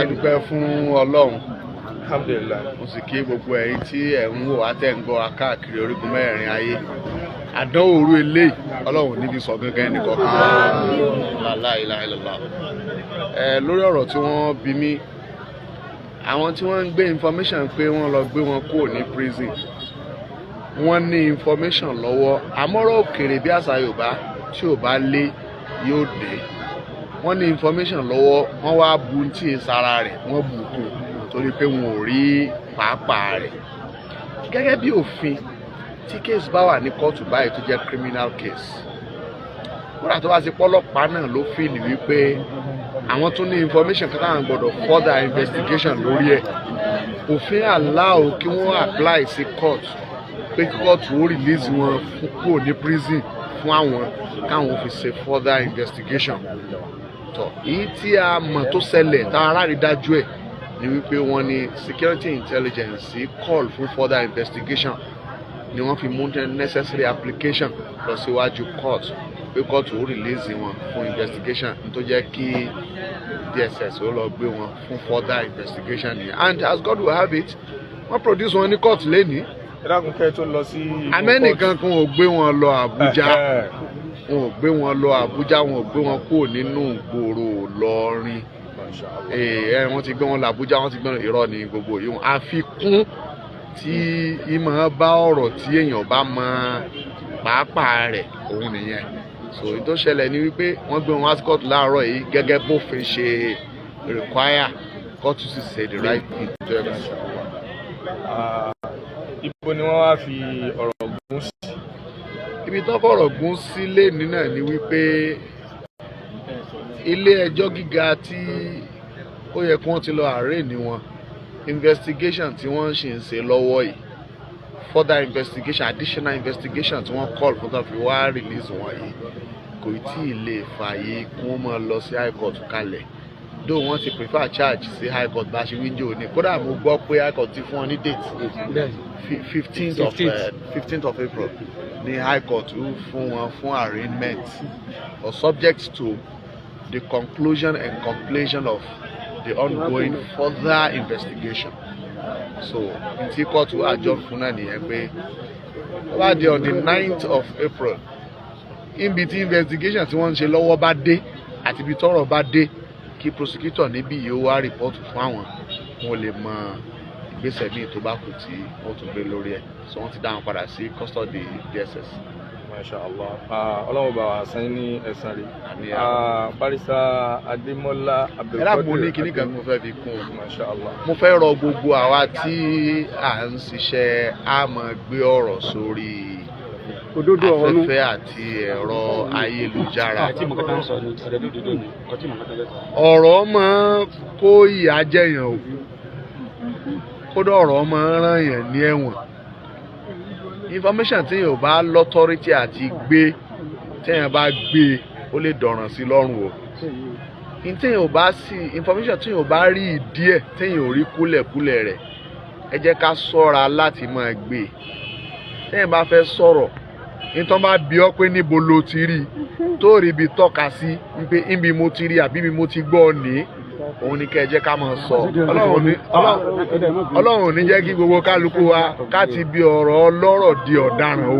A dúpẹ́ fún Ọlọ́run. Alhamdulillah. Mo sì kí gbogbo ẹ̀yin tí ẹ̀ ń wò wá, tẹ̀ ń gbọ́ wa káàkiri orígun mẹ́rin ayé. Àdánwò orú eléyìí, Ọlọ́run níbi sọ gángan ẹnìkọ̀ọ̀kan. La ilaha illallah. Ẹ lórí ọ̀rọ̀ tí wọ́n bí mi, àwọn tí wọ́n ń gbé information pé wọ́n lọ gbé wọn kúrò ní prison, wọ́n ní information lọ́wọ́. Àmọ́rọ̀ òkèrè bí àṣà Yorùbá, tí ò bá lé yóò dé. Wọ́n ní information lọ́wọ́, wọ́n wá bu tí ì sára rẹ̀, wọ́n bù kù torí pé wọn ò rí pàápàá rẹ̀. Gẹ́gẹ́ bí òfin, tí case bá wà ní kóòtù báyìí tó jẹ́ criminal case, kódà tó bá ti pọ́lọ́pàá náà ló feel wípé àwọn tún ní information kan táwọn gbọ́dọ̀ further investigation lórí ẹ̀, òfin allow kí wọ́n apply sí court pé kí court ó release wọn fún kúrò ní prison fún àwọn káwọn fi ṣe further investigation. Tọ èyí tí a mọ̀ tó ṣẹlẹ̀ táwọn aráàlú dájú ẹ̀ ni wípé wọ́n ní security intelligence call fún further investigation ni wọ́n fi mú necessary application lọ síwájú court pé court ó release wọn fún investigation, tó jẹ́ kí DSS ó lọ gbé wọn fún further investigation nìyẹn. And as God will have it, wọ́n produce wọn ní court lẹ́nìí. Ẹ dákun, kẹ́ ẹ tó lọ sí inú Amẹ́nìkan kan ò gbé wọn lọ Àbújá. Ẹ̀hẹ́. Wọn ò gbé wọn lọ Àbújá, wọn ò gbé wọn kúrò nínú ìgboro Ìlọrin. Masha Allah. Ẹ wọ́n ti gbé wọn lọ Àbújá, wọ́n ti gbé wọn, irọ́ ni gbogbo yìí. Wọn àfikún tí ìmọ̀ bá ọ̀rọ̀ tí èèyàn bá mọ pàápàá rẹ̀ òun nìyẹn. So èyí tó ṣẹlẹ̀ ni wípé wọ́n gbé wọn wá sí kóòtù láàárọ̀ yìí gẹ́gẹ́ bófin ṣe require. Kóòtù sì ṣe the right thing tó yẹ kó ṣe. Ah, ibo ni wọ́n wá fi ọ̀rọ̀ gún sí? Ibi tó fọ̀rọ̀ gún sí lẹ́ni náà ni wípé ilé ẹjọ́ gíga tí ó yẹ kí wọ́n ti lọ arraign wọn, investigation tí wọ́n ṣì ń ṣe lọ́wọ́ yìí, further investigation, additional investigation tí wọ́n call fún tó fi wá release wọn yìí, kò tí ì lè fààyè kí wọ́n máa lọ sí high court kalẹ̀, though wọ́n ti prefer charge sí high court bá ṣe wíńdò ní. Kódà mo gbọ́ pé high court ti fún wọn ní date, 15th of April ní high court ń fún wọn fún arraignment, or subject to the conclusion and completion of the ongoing further investigation. So ntí kóòtù adjourn fún náà nìyẹn pé ó bá di on the 9th of April, níbi tí investigation tí wọ́n ń ṣe lọ́wọ́ bá dé àti ibi tọ́rọ̀ bá dé, kí prosecutor níbí yìí ó wá report fún àwọn, wọn lè mọ ìgbésẹ̀ míì tó bá kù tí wọ́n tún gbé lórí ẹ̀. So wọ́n ti dá wọn padà sí custody DSS. Masha Allah. Ah, Ọlọ́run bá wa san yín ní ẹ̀san rẹ̀. Àmín. Ah, Barrister Adémọ́lá Ẹ dáàbò, ní Abdulkadir. kinní kan tí mo fẹ́ fi kún un. Masha Allah. Mo fẹ́ rọ gbogbo àwa tí à ń ṣiṣẹ́, a máa gbé ọ̀rọ̀ sórí Òdodo ọ̀rọ̀ nù. afẹ́fẹ́ àti ẹ̀rọ ayélujára. Àti mọ̀kátà ń sọ ni ọ̀rẹ́ dúdú ni ọtí mọ̀kátà bẹ́ẹ̀ sọ. Ọ̀rọ̀ máa ń kó ìyà jẹyàn o, kódà ọ̀rọ̀ máa ń ràn yàn ní ẹ̀wọ̀n. Information tí yóò bá l'authority àti gbé, téèyàn bá gbé, ó lè dọ̀ràn sí lọ́rùn o. Ní téèyàn ò bá sí information, téèyàn ò bá rí ìdí ẹ̀, téèyàn ò rí kúlẹ̀kúlẹ̀ rẹ̀, ẹ jẹ́ ká ṣọ́ra láti máa gbé. Téèyàn bá fẹ́ sọ̀rọ̀, nítorí bá bi ọ́ pé níbo lo ti rí, tó rí ibi tọ́ka sí wípé níbi mo ti rí àbí ibi mo ti gbọ́ ní, òun ni kẹ́ ẹ jẹ́ ká máa sọ. Ọlọ́run ò ní jẹ́ kí gbogbo kálukú wa ká ti bí ọ̀rọ̀ ọlọ́rọ̀ di ọ̀daràn o.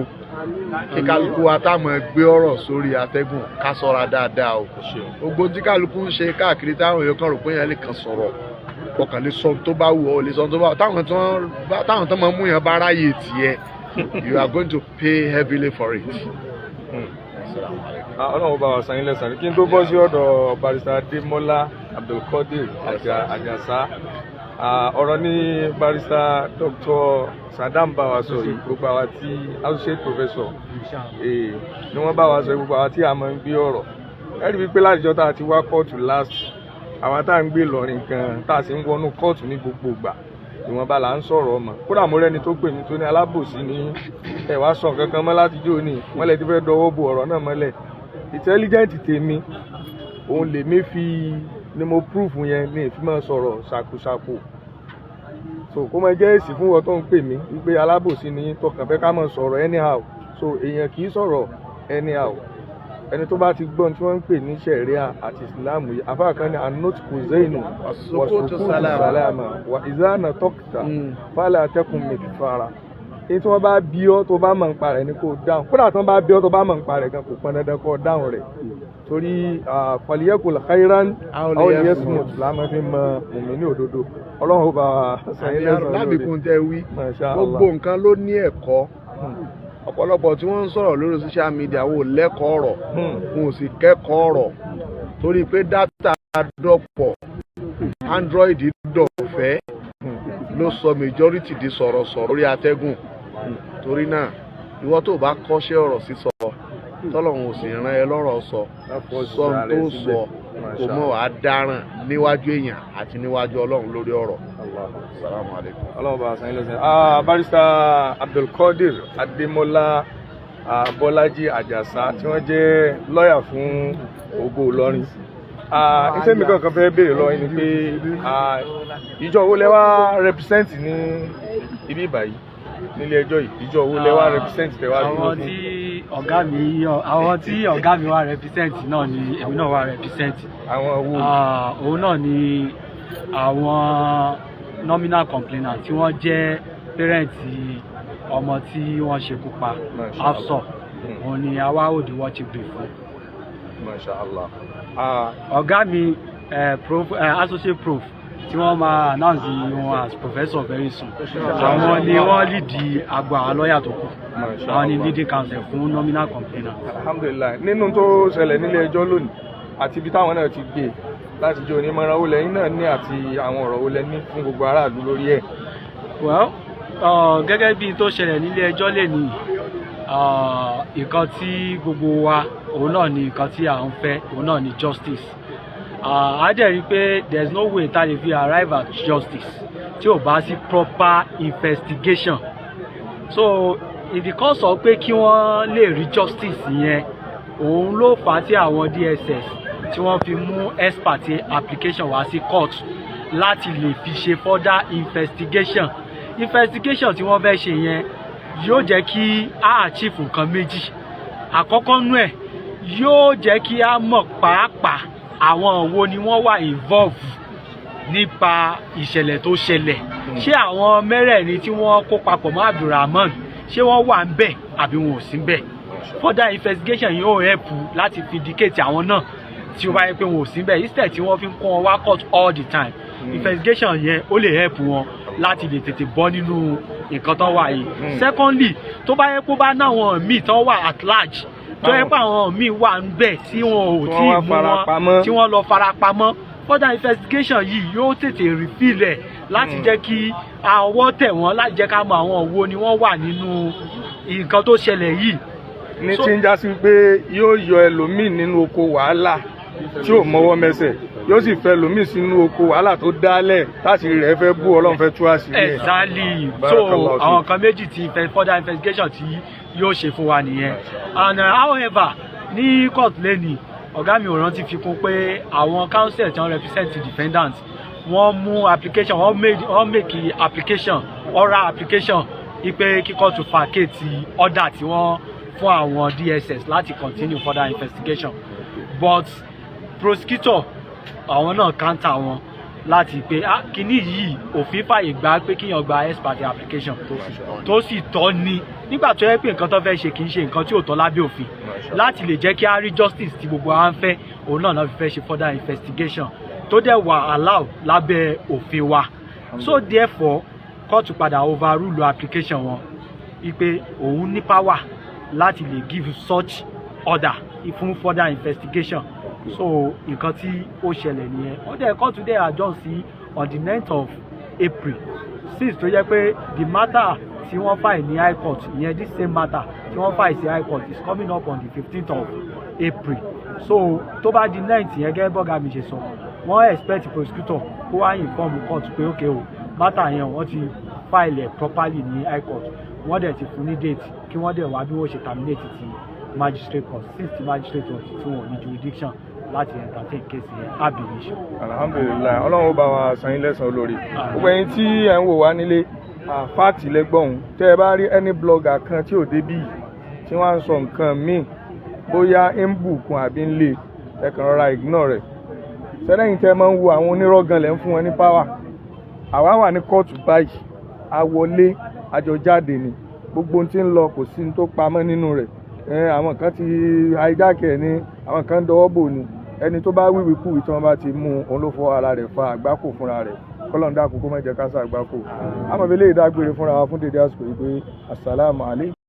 Kí kálukú wa tá máa gbé ọ̀rọ̀ sórí atẹ́gùn, ká ṣọ́ra dáadáa o. Gbogbo tí kálukú ń ṣe káàkiri, táwọn èèyàn kan rò pé yẹn lè kàn sọ̀rọ̀, ọkàn lè sọ tó bá wù ọ́, lè sọ tó bá táwọn tó máa mú yẹn bá ráyè tiẹ̀, you are going to pay heavily for it. Ah, Ọlọ́run bá wa san yín lẹ́san. Kí n tó bọ́ sí ọ̀dọ̀ Barrister Adémọ́lá Abdulkadir Àjàsá, Ah, ọ̀rọ̀ ní Barrister Dr. Sadam bá wa sọ yìí, gbogbo àwa tí associate professor ni wọ́n bá wa sọ, gbogbo àwa tí a máa ń gbé ọ̀rọ̀, ẹ rí i pé látijọ́ tá a ti wá kóòtù last, àwa tá à ń gbé Ìlọrin gan, tá a sì ń wọnú kóòtù ní gbogbo ìgbà, ìwọ̀nba là ń sọ̀rọ̀ ọmọ. Kódà mo rẹ́ni tó pè mí tó ní alábòsí ní ẹ wá sọ nǹkan kan mọ́ látijọ́ ní wọ́n lè ti fẹ́ dọwọ́ bo ọ̀rọ̀ náà mọ́lẹ̀. Intelligent tèmi òun lèmi fi ni mo proof yẹn ní ìfimọ̀ sọ̀rọ̀ ṣàkóṣàkó. So kó máa jẹ́ èsì fún wọn tó ń pè mí wípé alábòsí ni tọkàn fẹ́ ká máa sọ̀rọ̀ anyhow. So èèyàn kì í sọ̀rọ̀ anyhow. Ẹni tó bá ti gbọ́n tí wọ́n ń pè ní sẹ̀ríà àti ìsìláàmù yìí, afáà kan ní النطق زين والسكوت سلامة وإذا نطقت فلا تكن مثفارا. Èyí tí wọ́n bá bí ọ́, tó bá mọ̀ ń pa rẹ̀ ni kò dáhùn. Kódà tí wọ́n bá bí ọ́, tó bá mọ̀ ń pa rẹ̀ gan, kò pọn dandan kó dáhùn rẹ̀, torí فليقل خيرا أو ليصمت láàmú fi mọ mùmí ní òdodo. Ọlọ́run ó bá wa san yín lẹ́san lórí. Lábìkún tẹ wí, Masha Allah. gbogbo nǹkan ló ní ẹ̀kọ́. Ọ̀pọ̀lọpọ̀ tí wọ́n ń sọ̀rọ̀ lórí social media wò lẹ́kọ̀ọ́ ọ̀rọ̀, wọn ò sì kẹ́kọ̀ọ́ ọ̀rọ̀, torí pé data dọ̀pọ̀, Android dọ̀fẹ́, ló sọ majority di sọ̀rọ̀sọ̀rọ̀ lórí atẹ́gùn. Torí náà, ìwọ tó bá kọ́ṣẹ́ ọ̀rọ̀ sísọ, tọ́lọ́run ò sì rán ẹ lọ́rọ̀ sọ, sọ ohun tó sọ, kò mọ̀ wá dáràn níwájú èèyàn àti níwájú Ọlọ́run lórí ọ̀rọ̀. Salamu alaykum. Ọlọ́run bá a san yín lẹ́san. Barrister Abdulkadir Adémọ́lá Bọ́lájí Àjàsá, tí wọ́n jẹ́ lọ́ọ̀yà fún Ògo Ìlọrin. Iṣẹ́ mi kankan fẹ́ béèrè lọ́wọ́ yín ni pé ìjọ wo lẹ wá represent ní ibi ìbàyí nílé ẹjọ́ yìí? Ìjọ wo lẹ wá represent tẹ wá dúró Àwọn fún? tí ọ̀gá mi àwọn tí ọ̀gá mi wá represent náà ni èmi náà wá represent. Àwọn wo? Òun náà ni àwọn nominal complainant tí wọ́n jẹ́ parent ọmọ tí wọ́n ṣekú pa, Masha. Hafsọ. Òun ni àwa hold watch brief fún. Masha Allah. Ọ̀gá mi, prof, associate prof tí wọ́n máa announce wọn as professor very soon, àwọn ni wọ́n lead agbo àwọn lọ́ọ̀yà tó kù. Masha Àwọn ni Allah. leading counsel fún nominal complainant. Alhamdulillahi. Nínú tó ṣẹlẹ̀ nílé ẹjọ́ lónìí àti ibi táwọn náà ti gbé láti jẹ́ onímọ̀ràn wo lẹ́yìn náà ní, àti àwọn ọ̀rọ̀ wo lẹ ní fún gbogbo aráàlú lórí ẹ̀? Well, gẹ́gẹ́ bí tó ṣẹlẹ̀ nílé ẹjọ́ lè ní, nǹkan tí gbogbo wa, òun náà ni nǹkan tí à ń fẹ́, òun náà ni justice. A dẹ̀ rí i pé there is no way tá a lè fi arrive at justice tí ò bá sí proper investigation. So in the course of pé kí wọ́n lè rí justice yẹn, òun ló fà á tí àwọn DSS tí wọ́n fi mú ex parte application wá sí court láti lè fi ṣe further investigation. Investigation tí wọ́n fẹ́ ṣe yẹn yóò jẹ́ kí a achieve nǹkan méjì. Àkọ́kọ́ nú ẹ̀, yóò jẹ́ kí a mọ̀ pàápàá àwọn wo ni wọ́n wà involve nípa ìṣẹ̀lẹ̀ tó ṣẹlẹ̀. Ṣé àwọn mẹ́rẹ̀ẹ̀rin tí wọ́n kó papọ̀ mọ́ Abdulrahman, ṣé wọ́n wà ń bẹ̀ àbí wọn ò sí ń bẹ̀? Further investigation yóò help láti fi indicate àwọn náà tí ó bá yẹ pé wọn ò sí ń bẹ̀, instead tí wọ́n fi ń kó wọn wá court all the time. Investigation yẹn ó lè help wọn láti lè tètè bọ́ nínú nǹkan tó wà yìí. Secondly, tó bá yẹ kó bá náwọn míì tó wà at large, tó yẹ pé àwọn míì wà ń bẹ̀ tí wọn ò Tí tí wọ́n wá ì mú farapamọ́. wọn, tí wọ́n lọ farapamọ́, further investigation yìí yóò tètè reveal ẹ̀ láti jẹ́ kí ọwọ́ tẹ̀ wọ́n, láti jẹ́ ká mọ àwọn wo ni wọ́n wà nínú nǹkan tó ṣẹlẹ̀ yìí. Ní tí ń já sí pé yóò yọ ẹlòmíì nínú oko wàhálà tí ò mọwọ́ mẹsẹ̀, yóò sì fẹ́ ẹlòmíì sínú oko wàhálà tó dálẹ̀ táṣìírí rẹ̀ fẹ́ bú. Ọlọ́run fẹ́ tú àṣírí ẹ̀. Exactly. So Barakallahu fik. àwọn kan méjì tí further investigation tí yóò ṣe fún wa nìyẹn. And however, ní court lẹ́nìí, ọ̀gá mi ò rántí fi kún pé àwọn counsel tí wọ́n represent the defendant, wọ́n mú application, wọ́n make application, oral application, ipe kí court vacate order tí wọ́n fún àwọn DSS láti continue further investigation, but prosecutor, àwọn náà counter wọn láti pé, ah, kíní yìí, òfin fàyè gbà pé kíyàn gba ex parte application tó sì tọ́ ni, nígbà tó yẹ pé nǹkan tó fẹ́ ṣe kì í ṣe nǹkan tí ò tọ́ lábẹ́ òfin. Láti lè jẹ́ kí a rí justice tí gbogbo wa ń fẹ́, òun náà fi fẹ́ ṣe further investigation tó dẹ̀ wà allow lábẹ́ òfin wa. So therefore, kóòtù padà overrule application wọn, wípé òun ní power láti lè give such order fún further investigation. So nǹkan tí ó ṣẹlẹ̀ nìyẹn. Wọ́n dẹ̀ kóòtù dẹ̀ adjourn sí on the 9th of April, since tó jẹ́ pé the matter tí wọ́n file ní high court ìyẹn, this same matter tí wọ́n file sí high court is coming up on the 15th of April. So tó bá di 9th yẹn, gẹ́gẹ́ bọ́gà mi ṣe sọ, wọ́n expect prosecutor kó wá inform court pé, okay o, matter yẹn, wọ́n ti file ẹ̀ properly ní high court, wọ́n dẹ̀ ti fún ní date, kí wọ́n dẹ̀ wá bí wọ́n ṣe terminate ti magistrate court, since ti magistrate court tí wọ́n ní jurisdiction láti entertain case yẹn ab initio. Alhamdulillahi. Ọlọ́run ó bá wa san yín lẹ́san olórí. Gbogbo ẹ̀yin tí ẹ̀ ń wò wá nílé, fáàtì lẹ́gbọ̀n. Tẹ́ ẹ bá rí any blogger kan tí ò débí yìí tí wọ́n á ń sọ nǹkan míì, Bóyá ń bùkún àbí ń lé, ẹ kàn rọra ignore rẹ̀. Sẹ́lẹ̀yìn tẹ́ máa ń wo àwọn onírọ́ gan lẹ́ ń fún wọn ní power. Àwa wà ní kóòtù báyìí, a wọlé, àjọ jáde ni. Gbogbo ohun tí ń lọ, kò sí ní tó pamọ́ nínú rẹ̀. Àwọn kan ti hijack ẹ̀ ní, àwọn kan ń dọwọ́ bò ní. Ẹni tó bá wíwí kúwì tí wọ́n bá ti mú un, òun ló fọ ara rẹ̀ fa àgbákò fúnra rẹ̀. Kọ́lọ́n dákun, kó má jẹ́ ká ṣàgbákò. Àmọ́ bí eléyìí dágbére fúnra wa fún dédé àsìkò yìí pé asalaamu alaykum.